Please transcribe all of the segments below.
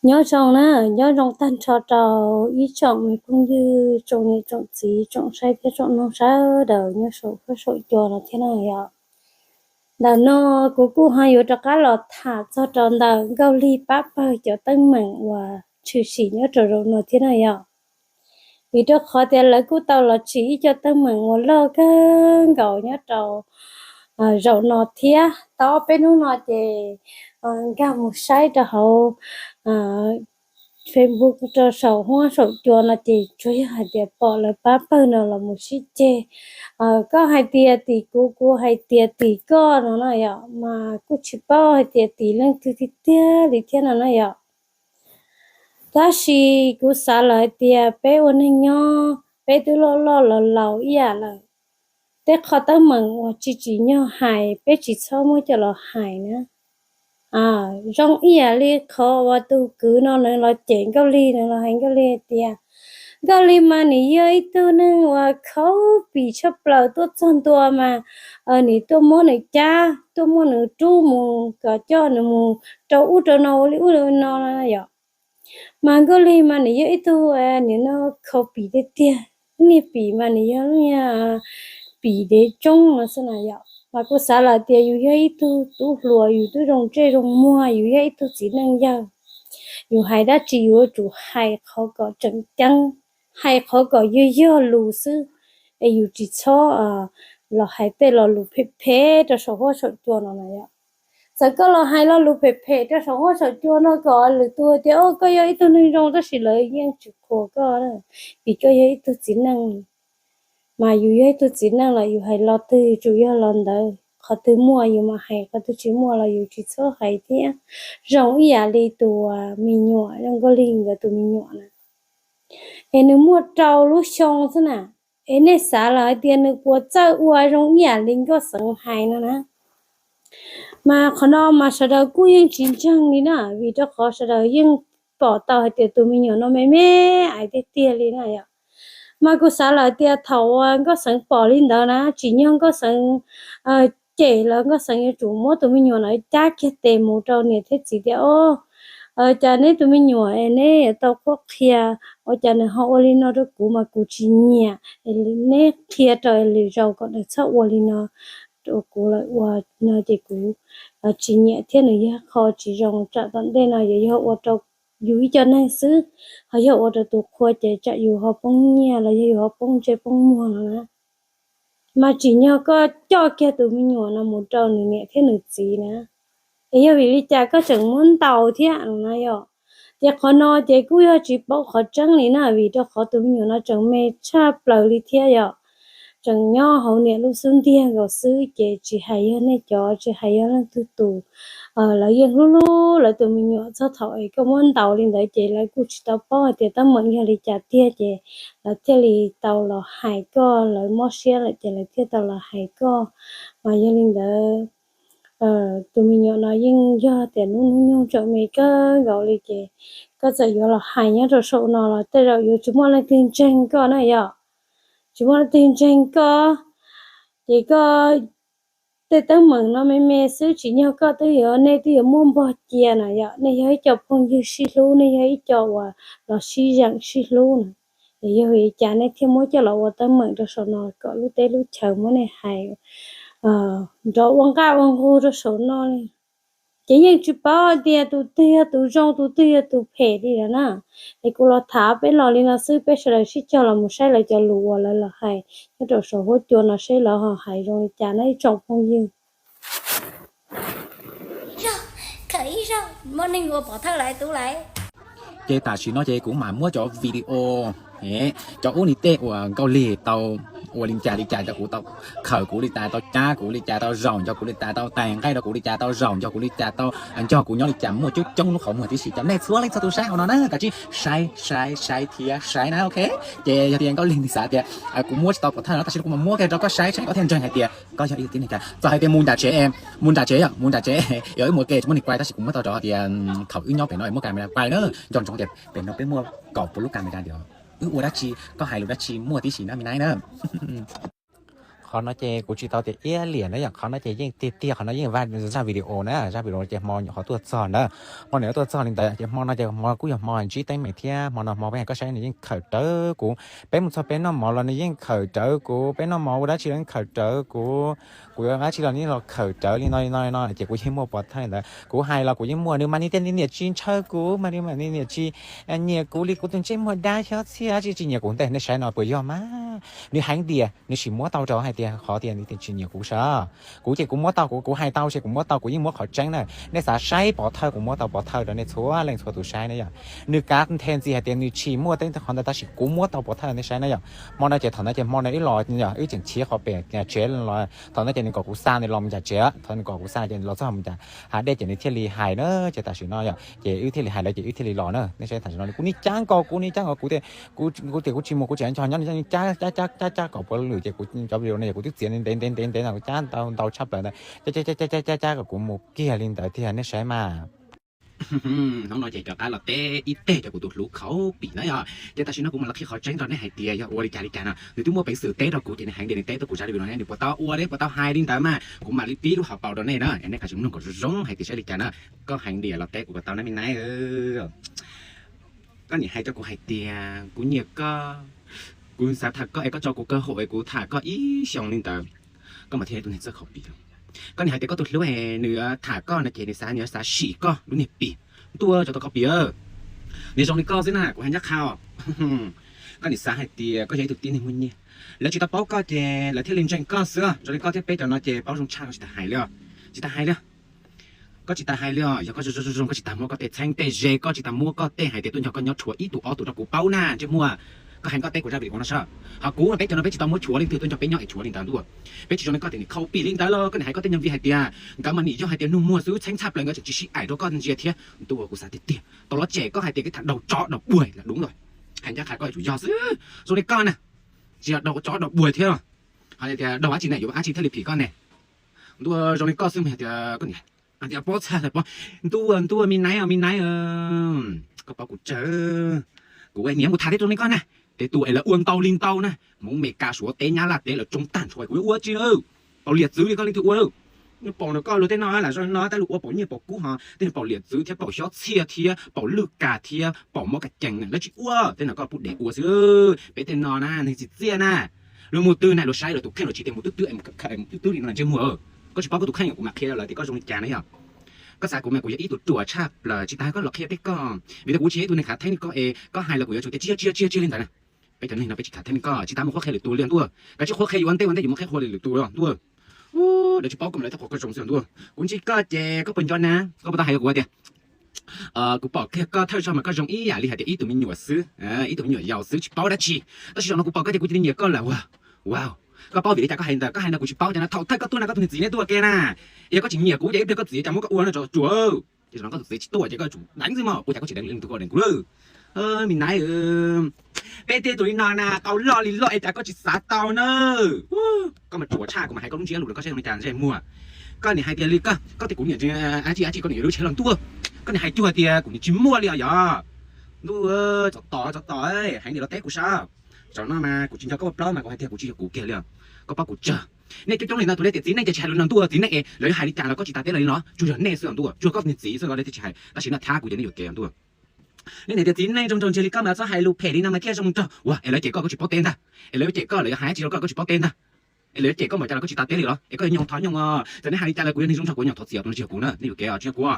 Nyob zoo na, nyob zoo tag nrho rau ib tsoom me phooj ywg, tsoom niam tsoom txiv, tsoom saib thiab tsoom mloog sawv daws nyob saum huab saum cua no thiab na yom. Ntawm no kuv kuj ho yuav rov qab los tham txog rau ntawm Nkauj Lig pab pawg cov teeb meem uas tshwm sim nyob rau zaum no thiab na yom. Vim rau qhov tias lawv kuj tau los tsim ib co teeb meem uas loj kawg nkaus nyob rau zaum no thiab. Tau ob peb hnub no ces nkag mus saib rau hauv Facebook rau saum huab saum cua no ces tsuas yog hais tias pom lawv pab pawg no los mus sib ceg, koj hais tias tim kuv, kuv hais tias tim koj no na yom, mas kuj tsis paub hais tias tim leej twg tiag tiag li thiab no na yom. Tab sis kuv xav lawm hais tias peb ua neeg nyob peb twb loj loj laus laus ib yam lawm, tej qho teeb meem uas tsis tsim nyog hais peb tsis txhob muab coj los hais na. Zoo ib yam li qhov uas tus kwv no nws los cem Nkauj Lig, nws los hais Nkauj Lig hais tias Nkauj Lig mas nws yog ib tug neeg uas khaub pim tshaj plaws, tuaj txog ntua mas nws tuaj muab nws cab, tuaj muab nws rub mus kom coj nws mus rau ub rau no ua li ub li no yom. Mas Nkauj Lig mas nws yog ib tug nim no khaub pim tiag tiag, niag pim mas nws yog lub niag pim dev tsoob no xwb na yom. Mas kuv xav lawm tias yus yog ib tug tub hluas, yus twb zoo ntsej zoo muag, yus yog ib tug txiv neej yawg, yus hais dab tsi yus yuav tsum hais qhov kom tseem ceeb, hais qhov kom yog yog lus xwb, es yus tsis txhob los hais tej lo lus phem phem rau saum huab saum cua no na yom. Txawm koj los hais lo lus phem phem rau saum huab saum cua no kom lwm tus tias o koj yog ib tug neeg zoo, tab sis lawv yeej tsis qhuas koj, vim koj yog ib tug txiv neej. Mas yus yog ib tug txiv neej los yus hais lo twg tsuas yog lo ntawd, qhov twg muaj yus mam hais, qhov twg tsis muaj los yus tsis txhob hais thiab. Zoo ib yam li tus me nyuam, zoo Nkauj Lig nkawd tus me nyuam na, es nws muaj rau lub xyoo xwb na, es nej xav lawm hais tias nws puas txawj ua zoo ib yam li Nkauj Xeev hais no na. Mas qhov no mas sawv daws kuj yeej tsis ntseeg li na, vim rau qhov sawv daws yeej pom tau hais tias tus me nyuam no me me aiv tiag tiag li na yom. Mas kuv xav lawm tias thaum uas Nkauj Xeev pom li ntawd na, tsim nyog Nkauj Xeev cem lawm, Nkauj Xeev yuav tsum muab tus me nyuam no cab kiag tes mus rau niam thiab txiv tias o, cas neb tus me nyuam es neb tau qhuab qhia, ua cas nws ho ua li no rau kuv mas kuv tsis nyiam, neb qhia rau lwm zaus kom nws txhob ua li no rau kuv lawm, ua no ces kuv tsis nyiam thiab nws yog qho tsis zoo, tsam tom ntej no yuav yog ua rau yus ib co neeg xwb, ho yog ua rau tus qhua ces tsam yus ho poob nyiaj los yog yus ho poob ntsej poob muag no na. Mas tsim nyog koj coj kiag tus me nyuam no mus rau nws niam thiab nws txiv na, es yog vim li cas koj tseem muab ntaus thiab no na yom. Ces qhov no ces kuj yog tsis paub qhov tseeb li na, vim rau qhov tus me nyuam no tseem me tshaj plaws li thiab yom. Tseem nyob hauv niam lub xub ntiag nkaus xwb, ces tsis hais yog nej cov, tsis hais yog leej twg tus, lawv yeej hlub hlub lawv tus me nyuam txog thaum es koj muab ntaus li ntawd ces lawv kuj tsis tau paub hais tias teeb meem yog li cas tiag, ces lawv thiaj li tau los hais koj, lawv mob siab lawm ces lawv thiaj tau los hais koj. Mas yog li ntawd, tus me nyuam no yeej yog tias hnub hnub nyoog tseem me kawg nkaus li, ces koj txawm yuav los hais nyob rau saum no los tej zaum yuav tsis muaj leej twg ntseeg koj na yom. Tsis muaj leej twg ntseeg koj, ces koj tej teeb meem no me me xwb, tsim nyog koj twb yuav, nej twb yuav muab npog cia na yom. Nej yog ib co phooj ywg sib hlub, nej yog ib co uas los sib zeem sib hlub na, es yog vim li cas nej thiaj muab coj los ua teeb meem rau saum no kom lub teb lub chaw muab nej hais nrov ua nqaj ua nqug rau saum no li? Ces yeej tsis paub tias tus twg yog tus zoo, tus twg yog tus phem li lawm na. Es kuv los tham peb los li no xwb, peb sawv daws sib cog los mus saib lawv cov lus uas lawv los hais nyob rau saum huab cua no seb lawv ho hais zoo li cas na ib tsoom phooj ywg. Ces tam sim no ces kuv mam muab cov video, cov ub ni tej uas Nkauj Lig tau ua li cas li cas rau kuv, tau khawm kuv li cas, tau cab kuv li cas, tau zaum nco kuv li cas, tau tais nqaij rau kuv li cas, tau zaum nco kuv li cas, tau nco kuv nyob li cas, muaj coob coob lub qhov muag tib si, cov nej txhua leej txhua tus saib hauv no na, kav tsij saib saib saib thiab saib na, ok. Ces yog tias Nkauj Lig nws xav tias kuv muab tsis tau pov thawj no tab sis kuv mam muab kiag rau koj saib, saib koj thiaj ntseeg hais tias koj yog ib tug tib neeg cas. Txawm hais tias mus nram tsev, mus nram tsev yom, mus nram tsev, yog wb mus ua ke tsis muaj neeg kuaj tab sis kuv muab tau rau tias thaum wb nyob pem no muaj camera kuaj na, nco ntsoov tias pem no peb muaj kaum puas lub camera tias wb ua dab tsi, koj hais lus dab tsi muaj tib si na, me nai na. Qhov no ces kuv tsis tau tias iab liam na yom, qhov no ces yeej tiag tiag, qhov no yeej zaj video na, zaj video ces hmo nyuam qhuav tuaj txog ntawd, hmo nyuam qhuav tuaj txog li ntawd ces hmo no ces hmo kuj yog hmo ntsib teeb meem thiab, hmo no hmo peb koj saib nws yeej khawm rawv kuv, peb mus txog peb noj mov los nws yeej khawm rawv kuv, peb noj mov ua dab tsi los yeej khawm rawv kuv, kuv yuav dab tsi los nws yeej los khawm rawv li no li no li no ces kuv yeej muaj pov thawj ntawd, kuv hais los kuv yeej muaj, nws mas nws tias nws niam tsis ntshaw kuv mas nws mas nws niam tsis nyiam kuv li kuv tus ntsej muag dab xyob txhiaj tsis tsis nyiam kuv ntej, nej saib no puas yog mas? Nws heev tias nws sim muab tau rau hais tias qhov tias nws tsis nyiam kuv sas. Kuv ces kuv muab tau, kuv kuv hais tau ces kuv muab tau, kuv yeej muab qhov tseeb na. Nej xav saib pov thawj kuv muab tau pov thawj rau nej txhua leej txhua tus saib na yom. Nws kav nthe ntxiv hais tias nws tsis muaj tej qhov ntawd tab sis kuv muab tau pov thawj nej saib na yom. Hmo no ces thaum ntawd ces hmo no wb los yom, wb tseem khiav qhov pem tsev los, thaum ntawd ces nws kom kuv xa nws los mus cas tsev, thaum nws kom kuv xa ces los txog mus cas hav dej ces nws thiaj li hais na, ces tam sim no yom ces wb thiaj li hais lawv ces wb thiaj li los na. Nej saib tam sim no kuv niaj cab nkaus, kuv niaj cab nkaus, kuv tias kuv tias kuv tsis mus, kuv tseem nco nyob nws cab cab cab cab kom puav lwm ces kuv cov video no yog kuv twb txiav ntev ntev ntev ntev no kuv cab ntau ntau tshaj plaws ntawd, cab cab cab cab cab kom kuv mus kiag li ntawd tiag nej saib mas. Hnub no ces rov qab los teb ib teg rau kuv tus hlub khaub pim na yom. Ces tam sim no kuv mam los qhia qhov tseeb rau nej hais tias yog ua li cas li cas no nws twb muaj peev xwm teb rau kuv ces nws heev tias nws teb tau kuv zaj video no, nws puas tau ua thiab puas tau hais li ntawd mas kuv mam li pib lub hauv paus rau nej na, nej kav tsij mloog kom zoo zoo hais tias saib li cas na. Koj heev tias los teb kuv kom tau na me nai. Koj niam hais rau kuv hais tias kuv nyiam koj, kuv xav tham koj es koj tso kuv kawg hauv es kuv tham koj ib xyoos li ntawd. Koj mam thiaj li tub neeg txawj khaub pim. Koj niam hais tias koj tus hlub es nws tham koj no ces nws xav nws xav sim koj lub niag pim. Ntuj, tso tau khaub pim, nws zoo li koj xwb na kuv hais ncaj qha. Koj niam xav hais tias koj yog ib tug tib neeg muaj nyiaj, lawv tsis tau paub koj ces lawv thiaj li ntseeg koj xwb. Zoo li koj thiab peb cov no ces paub zoo tshaj, koj tsis tas hais li, tsis tas hais li. Koj tsis tas hais li os, yog koj zoo zoo koj tsis tas muab koj tej txheeb tej ze, koj tsis tas muab koj tej hais tias tuaj nco koj nyob rhuav ib tug ob tug rau kuv paub na ntsej muag. Koj heev koj teb kuv zaj video no sav. Ho kuv peb cov no peb tsis tau muab chuav leej twg tuaj nco peb nyob es chuav li ntawd ntuj. Peb tsis zoo li koj tias nim khaub pim li ntawd los koj nim hais koj tej neeg vi hais tias nkawd mas nim yog hais tias nug muag xwb txheeb tshaj plaws nkawd tseem tsis sib aim rau koj ntsia thiab ntuj. Kuv xav tiag tiag tau los ces koj hais tias koj tham daug tsov daug buag los dub ntuj. Hais ncaj qha koj yuav tsum yog xwb. Zoo li koj na, tsis yog daug tsov daug buag thiab los ho tias daug dab tsi ne, yuav dab tsi thiaj li phim koj ne. Ntuj, zoo li koj xwb mas tias koj niam tias pob txha pob, ntuj ntuj me nai me nai, koj paub kuv tsawg, kuv niam mus tham tej tus li koj na, tej tus es lawv ua ntau li ntau na, Hmoob Mes Kas Suav teb Nyab Laj teb lawv tsoo tag nrho kuv yuav ua tsi na. Paum liam txwv li koj leej twg ua lawm? Paum ntawm koj luag tej no lam zoo no tab luag ua paum nyiaj paum kub ho tej paum liam txwv thiab paum xyob txhiaj thiab paum lwj kas thiab paum mob kas cees lawv tsis ua, tej no koj pub dev ua xwb. Peb tej no na neeg txiv txiaj na, luag mus twg na luag saib lawv tus kheej luag tsis tias mus twb twb mus twb twb li no ntsej muag. Koj tsis paub koj tus kheej kuv mam qhia lawv tias koj zoo li cas na yom. Koj xav kuv mas kuv yog ib tug ruam tshaj plaws tsis tas koj los qhia peb koj, vim tias kuv tsis yog ib tug neeg khav theeb li koj es koj hais los kuv yuav tsum tias tsis yog tsis yog tsis yog li ntawd na. Peb cov neeg no peb tsis khav theeb li koj, tsis tas mus qhuab qhia lwm tus li ntuj. Koj tsis qhuab qhia yuav ua ntej ua ntej yuav mus qhia qhua li lwm tus ntuj. Lawv tsis paub koj mas lawv tej qhuas koj zoo xwb ntuj. Kuv ntsib koj ces koj puas nco na, koj puas tau hais kuv tias kuv pom kiag koj thawj zaug mas koj zoo ib yam li hais tias ib tug me nyuam xwb, ib tug me nyuam yaus xwb tsis paub dab tsi. Tab sis zaum no kuv pom koj ces kuv cia li nyiam koj lawm ua. Wow, koj paub vim li cas koj hais ntawd, koj hais no kuv tsis paub cas no, thaum thawj koj tuaj na koj tus niag txiv nej tuaj ke na. Yog koj tsis nyiam kuv ces ib pliag koj txiv cas muab koj ua no tso tsuas. Ces zaum no koj tus txiv tsis tuaj ces koj tsum deev xwb mog, ua cas koj tsis deev li leej twg koj deev kuv lawm? Me nai, peb tej tus li no na tau loj li loj es cas koj tsis xav tau na. Koj mas ruam tshaj, kuv mas hais koj lub ntsiab lus rau koj saib zoo li cas ntsej muag. Koj nim hais tias li koj, koj tias kuv niam dab tsi dab tsi, koj niam yuav lub tsheb los ntuj. Koj nim hais cuag tias kuv niam tsis muaj li os yog. Ntuj, tsov tom tsov tom, heev tias los teb kuv sab. Zaum no mas kuv tsis nco koj ua plaub mas kuv hais tias kuv tsis yog kuv kiag li os. Koj paub kuv tsawg. Nej coob coob li no tus nej tias txiv neej ces tsis hais lus no ntuj, txiv neej es lawv hais li cas los koj tsis tas teb lawv li no, tsuas yog nej xwb ntuj, tsuas yog koj tus niag txiv xwb los nej thiaj tsis hais, tab sis no thab kuv ces nej yuav kev ntuj. Nej niam tias txiv neej zoo nraug ntsia li koj mas txhob hais lus phem li no mas thiaj zoo nraug ua, es lawv cem koj koj tsis paub teb ntag, es lawv cem koj lawv yog hais dab tsi rau koj koj tsis paub teb ntag, es lawv cem koj npaum cas los koj tsis tas teb li los es koj yuav nyoos thov nyoos os, txawm nej hais li cas los kuv yog neeg zoo nraug kuv yuav nyoos thov txiv tus no tsis yog kuv na, nej yuav kev os tsis yog kuv.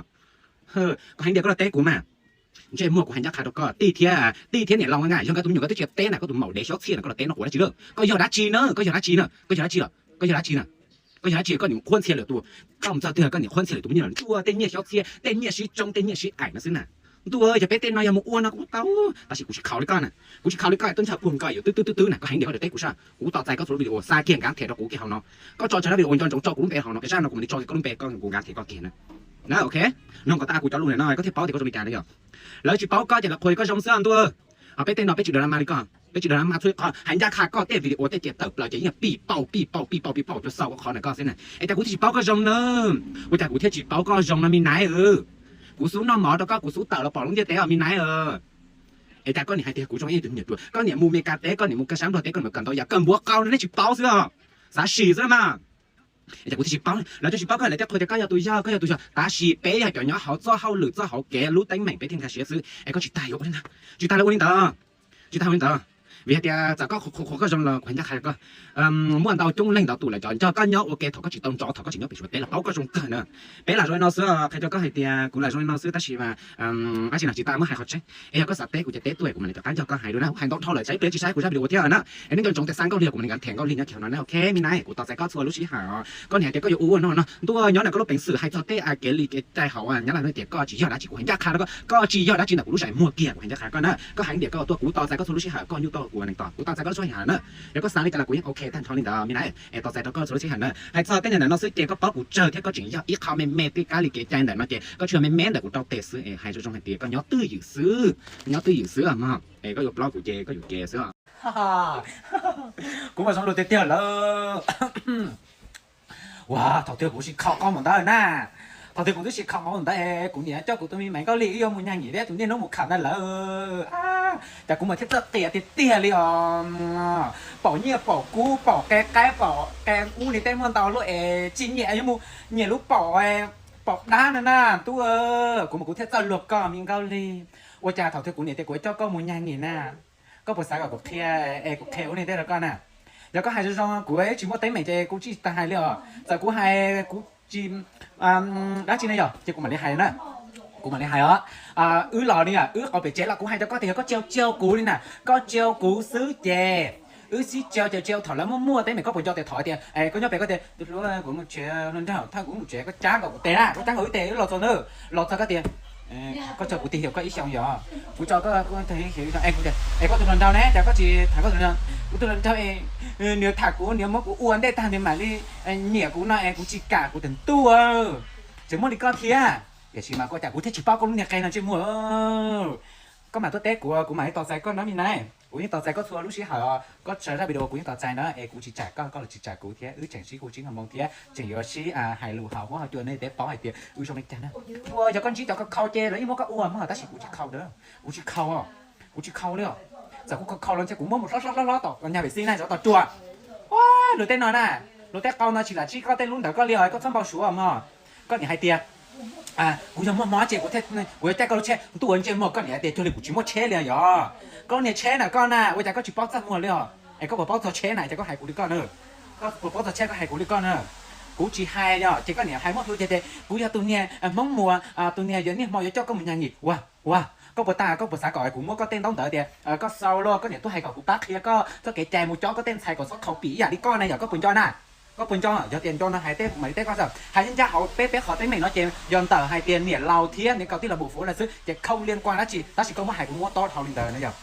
Koj heev tias koj los teb kuv mas. Ntsej muag kuv hais ncaj qha rau koj, tij thiab, tij thiab niam laus na, yog nkawd tus me nyuam nkawd twb tsis tau teb na, koj tus maum dev xyob txhiaj no koj los teb no quav dab tsi lawm? Koj yog dab tsi na, koj yog dab tsi na, koj yog dab tsi na, koj yog dab tsi na, koj yog dab tsi lawm tuaj? Koj mus txog twg koj niam qhuab ntxhias lwm tus me nyuam ntuj, tej nyiaj xyob txhiaj, tej nyiaj sib tsoo, tej nyiaj sib aim no xwb na. Ntuj, yog peb tej no yog mus ua no kuv tau, tab sis kuv tsis khaus li koj na, kuv tsis khaus li koj tuaj ntshaw puag nkoj yuav twb twb twb twb na, koj heev tias koj yuav teb kuv sab, kuv tos txais koj txhua lub video xa kiag nkav them rau kuv kiag hauv no. Koj tso tsawg lub video nco ntsoov tso kuv lub npe hauv no, ib zaj no kuv mam li tso kiag koj lub npe, koj kuv nkav them koj kiag na. Na ok, mloog kom tas kuv cov lus ntawm no koj thiaj paub tias koj zoo li cas na yog. Lawv tsis paub koj ces lawv qhuas koj zoo xwb ntuj. Peb tej no peb tsis drama li koj, peb tsis drama txhua qhov, hais ncaj qha koj tej video tej tias tawm plaws ces yeej pij paum pij paum pij paum pij paum cua xaus koj qhov ntawm koj xwb na. Es cas kuv thiaj tsis paub koj zoo na? Ua cas kuv thiaj tsis paub koj zoo no me naiv? Kuv xub noj mov rau koj kuv xub tawm los pom lub ntiaj teb os me naiv. Es cas koj niam hais tias kuv zoo ib tug me nyuam ruam, koj niam mus Mes Kas teb, koj niam mus kawg sab Nplog teb, koj niam kawg ntau yam kawg npuav qau no nej tsis paub xwb os. Xav sim xwb mas. Es kuv thiaj tsis paub, lawv twb tsis paub koj lawv thiaj qhuas tias koj yog tus yog, koj yog tus yog, tab sis peb yog cov nyob hauv txoj hauj lwm txoj hauv kev lub teeb meem peb thiaj nkag siab xwb. Es koj tsis tas yuav ua li ntawd, tsis tas lawv ua li ntawd, tsis tas ua li ntawd. Vim hais tias txawm koj qhuas qhuas koj zoo los kuv hais ncaj qha rau koj, muaj ntau coob leej ntau tus lawv cov nco koj nyob ua ke thaum koj tsis tau nrov, thaum koj tsis nyob pem Suav teb los paub koj zoo kawg na. Peb lam zoo li no xwb, qhia rau koj hais tias kuv lam zoo li no xwb tab sis mas dab tsi no tsis tas muab hais qhov tseeb. Es yog koj xav teb kuv ces teb tuaj kuv mam li rov qab nco koj hais dua na, hais ntau dhau lawm tsam ib pliag tsis saib kuv zaj video thiab na. Es nej nco ntsoov tias xav Nkauj Lig kuv mam li nkag them Nkauj Lig nyob chaw no na, ok me na, kuv tos txais koj txhua lub sij hawm. Koj niam hais tias koj yuav ua ua no no ntuj nyob ntawm koj lub peev xwm hais txog tej a kev li kev cai hauv Nyab Laj no tias koj tsis yog dab tsi kuv hais ncaj qha rau koj, koj tsis yog dab tsi ntawm kuv lub siab muag kiag kuv hais ncaj qha rau koj na. Koj hais tias koj tuaj kuv tos txais koj txhua lub sij hawm, koj nyuj toj kuv neeg tos kuv tos txais koj lub sij hawm na. Yog koj xav li cas los kuv yeej ok tag nrho li ntawd me na, es tos txais rau koj txhua lub sij hawm na. Hais txog tej ntawm no xwb ces koj paub kuv tsawg thiab koj tseem yog ib qho me me tej kab li kev cai ntawm no ces koj tsuas me me ntawm kuv rau tes xwb es hais zoo zoo hais tias koj nyob twj ywm xwb, nyob twj ywm xwb mog. Es koj yuav plob kuv ces koj yuav kev xwb. Kuv mas zoo luag tiag tiag lawm. Ua thaum twg kuv sim khaum qau mus ntawd na, thaum twg kuv twb sim khaum qau mus ntawd es kuv niam coj kuv tus me me Nkauj Lig wb yuav mus nyag nyiam thiab tus niaj hnub mus khawm ntawd lawm. Cas kuv mas thiaj txawj qias tiag tiag li os. Paum nyiaj paum kub paum qe qaib paum qe ub li tej muaj ntau lub es tsis nyiam yuav mus nyiam lub paum, paum dab no na tub. Kuv mas kuv thiaj txawj luag koj me Nkauj Lig. Ua cas thaum twg kuv niam tias kuv coj koj mus nyag nyiam na, koj puas xav kom kuv qhia es kuv qhia ua li tej rau koj na? Yog koj hais zoo zoo kuv tsis muaj teeb meem ces kuv tsis tas hais li os. Txawm kuv hais kuv tsis dab tsi ne yog ces kuv mam li hais na. Kuv mam li hais os. Wb los ni, wb qau pem tsev los kuv hais rau koj tias yog koj tsis tsis kuv li na, koj tsis kuv xwb ces wb sib tsis tsis thaum lawv muaj muaj teeb meem koj puas nco tias thaum tias koj nyob pem koj tias tus hlub kuv mus tsev no nrog thawj kuv mus tsev koj cab nkaus kuv tes na, koj cab nkaus wb tes wb los txog na, los txog koj tias koj tso kuv tig hiav koj ib xyoos yog kuv tso koj tig hiav es kuv tias es koj tus hluas nraug ne cas koj tsis tham koj tus hluas nraug, kuv tus hluas nraug nws tham kuv nws muab kuv ua ntej tag nws mam li nyiam kuv no es kuv tsis kam kuv tias ntuj, tseem muaj li koj thiab. Tiam sis mas koj cas kuv thiaj tsis paub koj lub niag qe no ntsej muag. Koj mam tuaj teb kuv, kuv mam li tos txais koj na me na. Kuv yeej tos txais koj txhua lub sij hawm, koj tso zaj video kuv yeej tos txais na es kuv tsis tsam koj koj los tsis tsam kuv thiab wb tseem sib hu sib nkaus moo thiab tseem yuav sib hais lus hauv huab hauv cua nej teb paub hais tias wb zoo li cas na. Yog koj ntsib cov khaus khaus ces lawv yeej muab koj ua mog tab sis kuv tsis khaus, kuv tsis khaus, kuv tsis khaus li os. Txawm kuv khaus khaus los ntshe kuv muab mus hlob hlob hlob hlob tom nyag vem xij na, tov tuag. Luag tej no na, luag tej qau no tsis lam ntsib koj tej lub ntawd koj li os, koj txhob npau suav mog. Koj niam hais tias kuv yog muaj hmo ces kuv yuav caij koj lub tsheb, ntuj ua ntsej muag, koj niam hais tias cuag li kuv tsis muaj tsheb li yog. Koj niag tsheb na koj na ua cas koj tsis paub txaj muag li os? Es koj puas paub txog tsheb na ces koj hais kuv li koj na. Koj puas paub txog tsheb koj hais kuv li koj na. Kuv tsis hais yog ces koj niam hais muab hlub ces tias kuv yog tus niag Hmoob Muas, tus niag yuav niaj hmo yuav coj koj mus nyag nyiam ua. Ua, koj puas tas, koj puas xav kom kuv muab koj tej ntaub ntawv tias koj xaus los koj niam tuaj hais kom kuv pab qhia koj txoj kev cai mus cob koj tej ntxhais kom txhob khaus pim ib yam li koj na yog, koj puas nco na? Koj puas nco? Yog tias nco no hais teb kuv mam li teb koj xwb. Hais ncaj hauv peb peb qhov teeb meem no ces yog ntawm hais tias niam laus thiab niam kaus tij laus bum fuv lawm xwb ces khaub liaj nkuaj dab tsi, tab sis koj muab hais kuv muab tob dhau li ntawd na yog.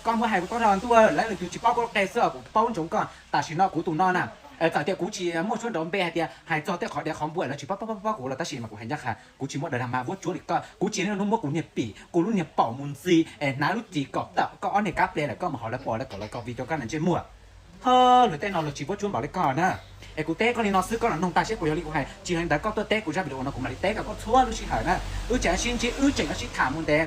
Koj muab hais kuv tob dhau ntuj, lawv lwm tus tsis paub koj lub qe xwb os, kuv paub ntsoov koj. Tam sim no kuv tus no na, txawm tias kuv tsis muaj suab nrov npe hais tias hais txog tej qhov dev qhov npua lawv tsis paub paub paub kuv los tab sis mas kuv hais ncaj qha, kuv tsis muaj dav dag mas vuab tsuab li koj, kuv tsis muab kuv niag pim kuv lub niag paum mus ntxi es hnav lub ris kom tawm koj ob niag kab ple lawm koj mus hauv lawv pom lawv kom lawv kom vim rau koj na ntsej muag. Ho luag tej no luag tsis vuab tsuab npaum li koj na. Es kuv teb koj li no xwb koj los noog tag seb puas yog li kuv hais, tsis yog li ntawd koj tuaj teb kuv zaj video no kuv mam li teb kom koj txhua lub sij hawm na. Wb tseem sib ntsib wb tseem sib tham mus ntev.